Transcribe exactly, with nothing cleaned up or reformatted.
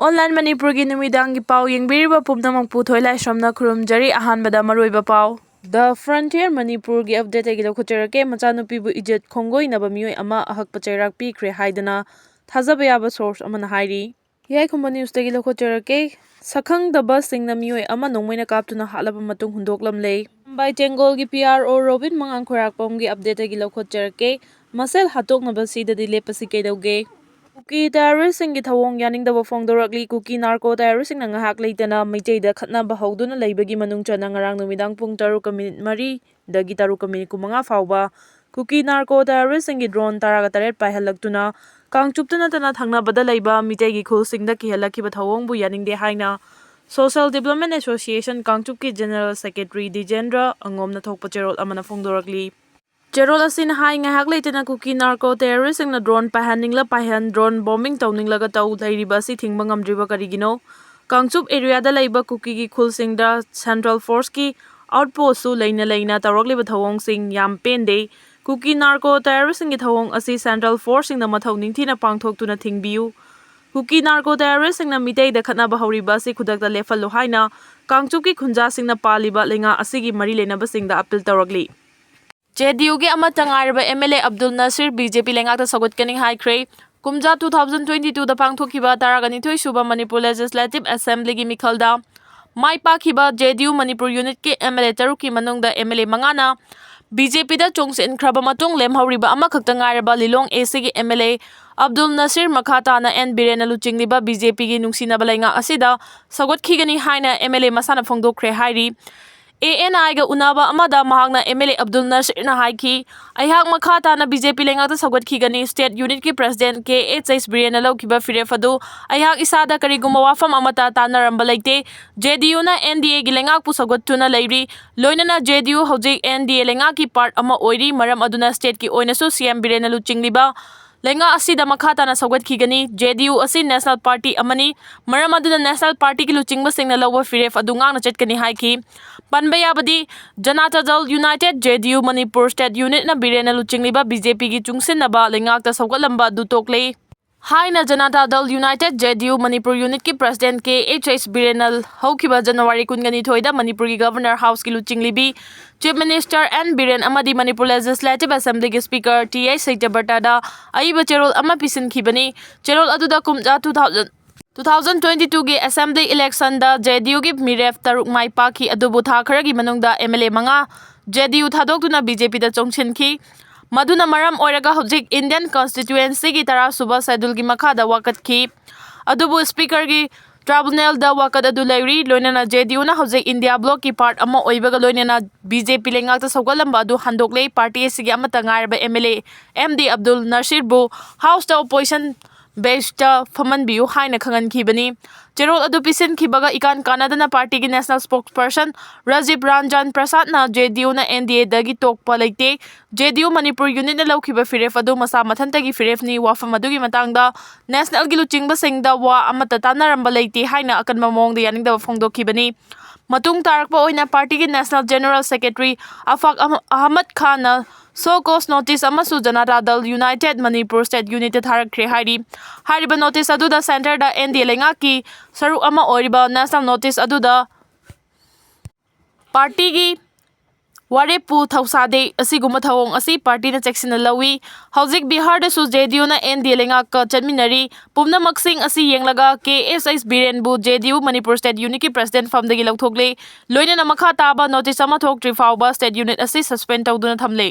Online ꯃꯅꯤꯄꯨꯔꯒꯤ ꯅꯨꯃꯤꯗꯥꯡꯒꯤ ꯄꯥꯎ ꯌꯦꯡꯕꯤꯔꯤꯕ ꯄꯨꯝꯅꯃꯛꯄꯨ ꯊꯣꯏꯂꯥꯏꯁ꯭ꯔꯝꯅ ꯈꯨꯔꯨꯝꯖꯔꯤ꯫ ꯑꯍꯥꯟꯕꯗ ꯃꯔꯨꯑꯣꯏꯕ ꯄꯥꯎ꯫ The Frontier ꯃꯅꯤꯄꯨꯔꯒꯤ updateꯇꯒꯤ ꯂꯧꯈꯠꯆꯔꯛꯀꯦ꯫ ꯃꯆꯥꯅꯨꯄꯤꯕꯨ ꯏꯖꯠ ꯈꯣꯡꯒꯣꯏꯅꯕ ꯃꯤꯑꯣꯏ ꯑꯃ ꯑꯍꯛꯄ ꯆꯩꯔꯥꯛ ꯄꯤꯈ꯭ꯔꯦ ꯍꯥꯏꯗꯅ ꯊꯥꯖꯕ ꯌꯥꯕ source ꯑꯃꯅ ꯍꯥꯏꯔꯤ꯫ ꯌꯥꯏꯈꯨꯝꯕ Newsꯇꯒꯤ ꯂꯧꯈꯠꯆꯔꯛꯀꯦ꯫ ꯁꯛꯈꯪꯗꯕꯁꯤꯡꯅ ꯃꯤꯑꯣꯏ ꯑꯃ ꯅꯣꯡꯃꯩꯅ ꯀꯥꯞꯇꯨꯅ ꯍꯥꯠꯂꯕ ꯃꯇꯨꯡ ꯍꯨꯟꯗꯣꯛꯂꯝꯂꯦ꯫ ꯃꯨꯝꯕꯥꯏ ꯇꯦꯡꯒꯣꯜꯒꯤ P R O ꯔꯣꯕꯤꯟ ꯃꯉꯥꯡ ꯈꯣꯏꯔꯥꯛꯄꯝꯒꯤ updateꯇꯒꯤ ꯂꯧꯈꯠꯆꯔꯛꯀꯦ꯫ ꯃꯁꯦꯜ ꯍꯥꯠꯇꯣꯛꯅꯕꯁꯤꯗꯗꯤ ꯂꯦꯞꯄꯁꯤ ꯀꯩꯗꯧꯒꯦ? ꯀꯨꯀꯤ terroristꯁꯤꯡꯒꯤ ꯊꯧꯑꯣꯡ ꯌꯥꯅꯤꯡꯗꯕ ꯐꯣꯡꯗꯣꯔꯛꯂꯤ꯫ ꯀꯨꯀꯤ narco terroristꯁꯤꯡꯅ ꯉꯥꯏꯍꯥꯛ ꯂꯩꯇꯅ ꯃꯩꯇꯩꯗ ꯈꯠꯅꯕ ꯍꯧꯗꯨꯅ ꯂꯩꯕꯒꯤ ꯃꯅꯨꯡ ꯆꯟꯅ ꯉꯔꯥꯡ ꯅꯨꯃꯤꯗꯥꯡ ꯄꯨꯡ ꯇꯔꯨꯛꯀ ꯃꯤꯅꯤꯠ ꯃꯔꯤꯗꯒꯤ ꯇꯔꯨꯛꯀ ꯃꯤꯅꯤꯠ ꯀꯨꯟꯃꯉꯥ ꯐꯥꯎꯕ ꯀꯨꯀꯤ narco terroristꯁꯤꯡꯒꯤ drone ꯇꯔꯥꯒ ꯇꯔꯦꯠ ꯄꯥꯏꯍꯜꯂꯛꯇꯨꯅ ꯀꯥꯡꯆꯨꯞꯇ ꯅꯠꯇꯅ ꯊꯪꯅꯕꯗ ꯂꯩꯕ ꯃꯤꯇꯩꯒꯤ ꯈꯨꯜꯁꯤꯡꯗ ꯀꯤꯍꯜꯂꯛꯈꯤꯕ ꯊꯧꯑꯣꯡꯕꯨ ꯌꯥꯅꯤꯡꯗꯦ ꯍꯥꯏꯅ Social Development Association ꯀꯥꯡꯆꯨꯞꯀꯤ General Secretary ꯗꯤꯖꯦꯟꯗ꯭ꯔ ꯑꯉꯣꯝꯅ ꯊꯣꯛꯄ ꯆꯦꯔꯣꯜ ꯑꯃꯅ ꯐꯣꯡꯗꯣꯔꯛꯂꯤ꯫ ꯆꯦꯔꯣꯜ ꯑꯁꯤꯅ ꯍꯥꯏ, ꯉꯥꯏꯍꯥꯛ ꯂꯩꯇꯅ ꯀꯨꯀꯤ narco terroristꯁꯤꯡꯅ drone ꯄꯥꯏꯍꯟꯅꯤꯡꯂ ꯄꯥꯏꯍꯟ, drone bombing ꯇꯧꯅꯤꯡꯂꯒ ꯇꯧ, ꯂꯩꯔꯤꯕ ꯑꯁꯤ ꯊꯤꯡꯕ ꯉꯝꯗ꯭ꯔꯤꯕ ꯀꯔꯤꯒꯤꯅꯣ? ꯀꯥꯡꯆꯨꯞ areaꯗ ꯂꯩꯕ ꯀꯨꯀꯤꯒꯤ ꯈꯨꯜꯁꯤꯡꯗ central forceꯀꯤ outpostꯁꯨ ꯂꯩꯅ ꯂꯩꯅ ꯇꯧꯔꯛꯂꯤꯕ ꯊꯧꯑꯣꯡꯁꯤꯡ ꯌꯥꯝ ꯄꯦꯟꯗꯦ꯫ ꯀꯨꯀꯤ narco terroristꯁꯤꯡꯒꯤ ꯊꯧꯑꯣꯡ ꯑꯁꯤ central forceꯁꯤꯡꯅ ꯃꯊꯧ ꯅꯤꯡꯊꯤꯅ ꯄꯥꯡꯊꯣꯛꯇꯨꯅ ꯊꯤꯡꯕꯤꯌꯨ꯫ ꯀꯨꯀꯤ narco terroristꯁꯤꯡꯅ ꯃꯤꯇꯩꯗ ꯈꯠꯅꯕ ꯍꯧꯔꯤꯕ ꯑꯁꯤ ꯈꯨꯗꯛꯇ ꯂꯦꯞꯍꯜꯂꯨ ꯍꯥꯏꯅ ꯀꯥꯡꯆꯨꯞꯀꯤ ꯈꯨꯟꯖꯥꯁꯤꯡꯅ ꯄꯥꯜꯂꯤꯕ ꯂꯩꯉꯥꯛ ꯑꯁꯤꯒꯤ ꯃꯔꯤ ꯂꯩꯅꯕꯁꯤꯡꯗ appeal ꯇꯧꯔꯛꯂꯤ꯫ JDUꯒꯤ ꯑꯃꯠꯇ ꯉꯥꯏꯔꯕ MLA ꯑꯕꯗꯨꯜ ꯅꯁꯤꯔ BJP ꯂꯩꯉꯥꯛꯇ ꯁꯧꯒꯠꯀꯅꯤ ꯍꯥꯏꯈ꯭ꯔꯦ꯫ ꯀꯨꯝꯖꯥ two thousand twenty twoꯗ ꯄꯥꯡꯊꯣꯛꯈꯤꯕ ꯇꯔꯥꯒ ꯅꯤꯊꯣꯏ ꯁꯨꯕ Manipur Legislative Assemblyꯒꯤ ꯃꯤꯈꯜꯗ ꯃꯥꯏ ꯄꯥꯛꯈꯤꯕ JDU ꯃꯅꯤꯄꯨꯔ unitꯀꯤ MLA ꯇꯔꯨꯛꯀꯤ ꯃꯅꯨꯡꯗ MLA ꯃꯉꯥꯅ BJPꯗ ꯆꯣꯡꯁꯤꯟꯈ꯭ꯔꯕ ꯃꯇꯨꯡ ꯂꯦꯝꯍꯧꯔꯤꯕ ꯑꯃꯈꯛꯇ ꯉꯥꯏꯔꯕ ꯂꯤꯂꯣꯡ ACꯒꯤ MLA ꯑꯕꯗꯨꯜ ꯅꯁꯤꯔ ꯃꯈꯥ ꯇꯥꯅ N ꯕꯤꯔꯦꯟꯅ ꯂꯨꯆꯤꯡꯂꯤꯕ BJPꯒꯤ ꯅꯨꯡꯁꯤꯅꯕ ꯂꯩꯉꯥꯛ ꯑꯁꯤꯗ ꯁꯧꯒꯠꯈꯤꯒꯅꯤ ꯍꯥꯏꯅ MLA ꯃꯁꯥꯅ ꯐꯣꯡꯗꯣꯛꯈ꯭ꯔꯦ ꯍꯥꯏꯔꯤ꯫ ANIꯒ ꯎꯅꯕ ꯑꯃꯗ ꯃꯍꯥꯛꯅ MLA ꯑꯕꯗꯨꯜ ꯅꯁꯤꯔꯅ ꯍꯥꯏꯈꯤ, "ꯑꯩꯍꯥꯛ ꯃꯈꯥ ꯇꯥꯅ BJP ꯂꯩꯉꯥꯛꯇ ꯁꯧꯒꯠꯈꯤꯒꯅꯤ꯫ State unitꯀꯤ president KHH ꯕꯤꯔꯦꯟꯅ ꯂꯧꯈꯤꯕ ꯐꯤꯔꯦꯞ ꯑꯗꯨ ꯑꯩꯍꯥꯛ ꯏꯁꯥꯗ ꯀꯔꯤꯒꯨꯝꯕ ꯋꯥꯐꯝ ꯑꯃꯠꯇ ꯇꯥꯟꯅꯔꯝꯕ ꯂꯩꯇꯦ꯫ JDUꯅ NDAꯒꯤ ꯂꯩꯉꯥꯛꯄꯨ ꯁꯧꯒꯠꯇꯨꯅ ꯂꯩꯔꯤ꯫ ꯂꯣꯏꯅꯅ JDU ꯍꯧꯖꯤꯛ NDA ꯂꯩꯉꯥꯛꯀꯤ part ꯑꯃ ꯑꯣꯏꯔꯤ꯫ ꯃꯔꯝ ꯑꯗꯨꯅ stateꯀꯤ ꯑꯣꯏꯅꯁꯨ CM ꯕꯤꯔꯦꯟꯅ ꯂꯨꯆꯤꯡꯂꯤꯕ ꯂꯩꯉꯥꯛ ꯑꯁꯤꯗ ꯃꯈꯥ ꯇꯥꯅ ꯁꯧꯒꯠꯈꯤꯒꯅꯤ꯫ JDU ꯑꯁꯤ national party ꯑꯃꯅꯤ꯫ ꯃꯔꯝ ꯑꯗꯨꯅ national partyꯒꯤ ꯂꯨꯆꯤꯡꯕꯁꯤꯡꯅ ꯂꯧꯕ ꯐꯤꯔꯦꯞ ꯑꯗꯨ ꯉꯥꯛꯅ ꯆꯠꯀꯅꯤ" ꯍꯥꯏꯈꯤ꯫ ꯄꯟꯕ ꯌꯥꯕꯗꯤ, Janata Dal United, JDU, Manipur State Unitꯅ ꯕꯤꯔꯦꯟꯅ ꯂꯨꯆꯤꯡꯂꯤꯕ BJPꯒꯤ ꯆꯨꯡꯁꯤꯟꯅꯕ ꯂꯩꯉꯥꯛꯇ ꯁꯧꯒꯠꯂꯝꯕ ꯑꯗꯨ ꯇꯣꯛꯂꯦ꯫ ꯍꯥꯏꯅ Janata Dal united, J D U, Manipur ꯌꯨꯅꯤꯠꯀꯤ ꯄ꯭ꯔꯁꯤꯗꯦꯟꯠ ꯀꯦ ꯑꯩꯆ ꯑꯩꯆ ꯕꯤꯔꯦꯟꯅ ꯍꯧꯈꯤꯕ ꯖꯅꯋꯥꯔꯤ ꯀꯨꯟꯒ ꯅꯤꯊꯣꯏꯗ ꯃꯅꯤꯄꯨꯔꯒꯤ ꯒꯕꯔꯅꯔ ꯍꯥꯎꯁꯀꯤ ꯂꯨꯆꯤꯡꯂꯤꯕꯤ ꯆꯤꯐ ꯃꯤꯅꯤꯁꯇꯔ ꯑꯦꯟ ꯕꯤꯔꯦꯟ ꯑꯃꯗꯤ ꯃꯅꯤꯄꯨꯔ ꯂꯦꯖꯤꯁꯂꯦꯇꯤꯚ ꯑꯦꯁꯦꯝꯕ꯭ꯂꯤꯒꯤ ꯁ꯭ꯄꯤꯀꯔ ꯇꯤ ꯑꯩꯆ ꯁꯇ꯭ꯌꯕ꯭ꯔꯇꯗ ꯑꯏꯕ ꯆꯦꯔꯣꯜ ꯑꯃ ꯄꯤꯁꯤꯟꯈꯤꯕꯅꯤ꯫ ꯆꯦꯔꯣꯜ ꯑꯗꯨꯗ ꯀꯨꯝꯖꯥ two thousand, two thousand twenty ꯇꯨꯒꯤ ꯑꯦꯁꯦꯝꯕ꯭ꯂꯤ ꯏꯂꯦꯛꯁꯟꯗ ꯖꯦ ꯗꯤ ꯌꯨꯒꯤ ꯃꯤꯔꯦꯞ ꯇꯔꯨꯛ ꯃꯥꯏ ꯄꯥꯛꯈꯤ, ꯑꯗꯨꯕꯨ ꯊꯥ ꯈꯔꯒꯤ ꯃꯅꯨꯡꯗ ꯑꯦꯝ ꯑꯦꯜ ꯑꯦ ꯃꯉꯥ ꯖꯦ ꯗꯤ ꯌꯨ ꯊꯥꯗꯣꯛꯇꯨꯅ ꯕꯤ ꯖꯦ ꯄꯤꯗ ꯆꯣꯡꯁꯤꯟꯈꯤ꯫ ꯃꯗꯨꯅ ꯃꯔꯝ ꯑꯣꯏꯔꯒ ꯍꯧꯖꯤꯛ ꯏꯟꯗꯤꯌꯟ ꯀꯟꯁꯇꯤꯇ꯭ꯌꯨꯑꯦꯟꯁꯤꯒꯤ ꯇꯔꯥꯁꯨꯕ ꯁꯦꯗꯨꯜꯒꯤ ꯃꯈꯥꯗ ꯋꯥꯀꯠꯈꯤ꯫ ꯑꯗꯨꯕꯨ ꯁ꯭ꯄꯤꯀꯔꯒꯤ ꯇ꯭ꯔꯥꯏꯕꯨꯅꯦꯜꯗ ꯋꯥꯀꯠ ꯑꯗꯨ ꯂꯩꯔꯤ, ꯂꯣꯏꯅꯅ ꯖꯦ ꯗꯤ ꯌꯨꯅ ꯍꯧꯖꯤꯛ ꯏꯟꯗꯤꯌꯥ ꯕ꯭ꯂꯣꯛꯀꯤ ꯄꯥꯔꯠ ꯑꯃ ꯑꯣꯏꯕꯒ ꯂꯣꯏꯅꯅ ꯕꯤ ꯖꯦ ꯄꯤ ꯂꯩꯉꯥꯛꯇ ꯁꯧꯒꯠꯂꯝꯕ ꯑꯗꯨ ꯍꯟꯗꯣꯛꯂꯦ꯫ ꯄꯥꯔꯇꯤ ꯑꯁꯤꯒꯤ ꯑꯃꯠꯇ ꯉꯥꯏꯔꯕ M L A M D Abdul ꯅꯁꯤꯔꯕꯨ ꯍꯥꯎꯁꯇ ꯑꯣꯄꯣꯖꯤꯁꯟ ꯕꯦꯟꯆꯇ ꯐꯝꯍꯟꯕꯤꯌꯨ ꯍꯥꯏꯅ ꯈꯪꯍꯟꯈꯤꯕꯅꯤ꯫ ꯆꯦꯔꯣꯜ ꯑꯗꯨ ꯄꯤꯁꯤꯟꯈꯤꯕꯒ ꯏꯀꯥꯟ ꯀꯥꯟꯅꯗꯅ ꯄꯥꯔꯇꯤꯒꯤ ꯅꯦꯁꯅꯦꯜ ꯁ꯭ꯄꯣꯛꯁꯄꯔꯁꯟ ꯔꯥꯖꯤꯕ ꯔꯟꯖꯟ ꯄ꯭ꯔꯁꯥꯗꯅ ꯖꯦ ꯗꯤ ꯌꯨꯅ ꯑꯦꯟ ꯗꯤ ꯑꯦꯗꯒꯤ ꯇꯣꯛꯄ ꯂꯩꯇꯦ, ꯖꯦ ꯗꯤ ꯌꯨ ꯃꯅꯤꯄꯨꯔ ꯌꯨꯅꯤꯠꯅ ꯂꯧꯈꯤꯕ ꯐꯤꯔꯦꯞ ꯑꯗꯨ ꯃꯁꯥ ꯃꯊꯟꯇꯒꯤ ꯐꯤꯔꯦꯞꯅꯤ, ꯋꯥꯐꯝ ꯑꯗꯨꯒꯤ ꯃꯇꯥꯡꯗ ꯅꯦꯁꯅꯦꯜꯒꯤ ꯂꯨꯆꯤꯡꯕꯁꯤꯡꯗ ꯋꯥ ꯑꯃꯠꯇ ꯇꯥꯟꯅꯔꯝꯕ ꯂꯩꯇꯦ ꯍꯥꯏꯅ ꯑꯀꯟꯕ ꯃꯑꯣꯡꯗ ꯌꯥꯅꯤꯡꯗꯕ ꯐꯣꯡꯗꯣꯛꯈꯤꯕꯅꯤ꯫ ꯃꯇꯨꯡ ꯇꯥꯔꯛꯄ ꯑꯣꯏꯅ ꯄꯥꯔꯇꯤꯒꯤ ꯅꯦꯁꯅꯦꯜ ꯖꯦꯅꯔꯦꯜ ꯁꯦꯀ꯭ꯔꯦꯇꯔꯤ ꯑꯐꯥꯛ ꯑꯍ-, ꯑꯍꯃꯗ ꯈꯥꯟꯅ ꯁꯣ ꯀꯣꯁ ꯅꯣꯇꯤꯁ ꯑꯃꯁꯨ ꯖꯅꯇꯥ ꯗꯜ ꯌꯨꯅꯥꯏꯇꯦꯗ ꯃꯅꯤꯄꯨꯔ ꯁ꯭ꯇꯦꯠ ꯌꯨꯅꯤꯠꯇ ꯊꯥꯔꯛꯈ꯭ꯔꯦ ꯍꯥꯏꯔꯤ꯫ ꯍꯥꯏꯔꯤꯕ ꯅꯣꯇꯤꯁ ꯑꯗꯨꯗ ꯁꯦꯟꯇꯔꯗ ꯑꯦꯟ ꯗꯤ ꯑꯦ ꯂꯩꯉꯥꯛꯀꯤ ꯁꯔꯨꯛ ꯑꯃ ꯑꯣꯏꯔꯤꯕ ꯅꯦꯁꯅꯦꯜ ꯅꯣꯇꯤꯁ ꯑꯗꯨꯗ ꯄꯥꯔꯇꯤꯒꯤ ꯋꯥꯔꯦꯞꯄꯨ ꯊꯧꯁꯥꯗꯦ꯫ ꯑꯁꯤꯒꯨꯝꯕ ꯊꯧꯑꯣꯡ ꯑꯁꯤ ꯄꯥꯔꯇꯤꯅ ꯆꯦꯛꯁꯤꯟꯅ ꯂꯧꯏ꯫ ꯍꯧꯖꯤꯛ ꯕꯤꯍꯥꯔꯗꯁꯨ ꯖꯦ ꯗꯤ ꯌꯨꯅ ꯑꯦꯟ ꯗꯤ ꯑꯦ ꯂꯩꯉꯥꯛꯀ ꯆꯠꯃꯤꯟꯅꯔꯤ꯫ ꯄꯨꯝꯅꯃꯛꯁꯤꯡ ꯑꯁꯤ ꯌꯦꯡꯂꯒ ꯀꯦ H H ꯕꯤꯔꯦꯟꯕꯨ J D U Manipur state ꯌꯨꯅꯤꯠꯀꯤ president ꯐꯝꯗꯒꯤ ꯂꯧꯊꯣꯛꯂꯦ꯫ ꯂꯣꯏꯅꯅ ꯃꯈꯥ ꯇꯥꯕ ꯅꯣꯇꯤꯁ ꯑꯃ ꯊꯣꯛꯇ꯭ꯔꯤ ꯐꯥꯎꯕ ꯁ꯭ꯇꯦꯠ ꯌꯨꯅꯤꯠ ꯑꯁꯤ ꯁꯁꯄꯦꯟ ꯇꯧꯗꯨꯅ ꯊꯝꯂꯦ꯫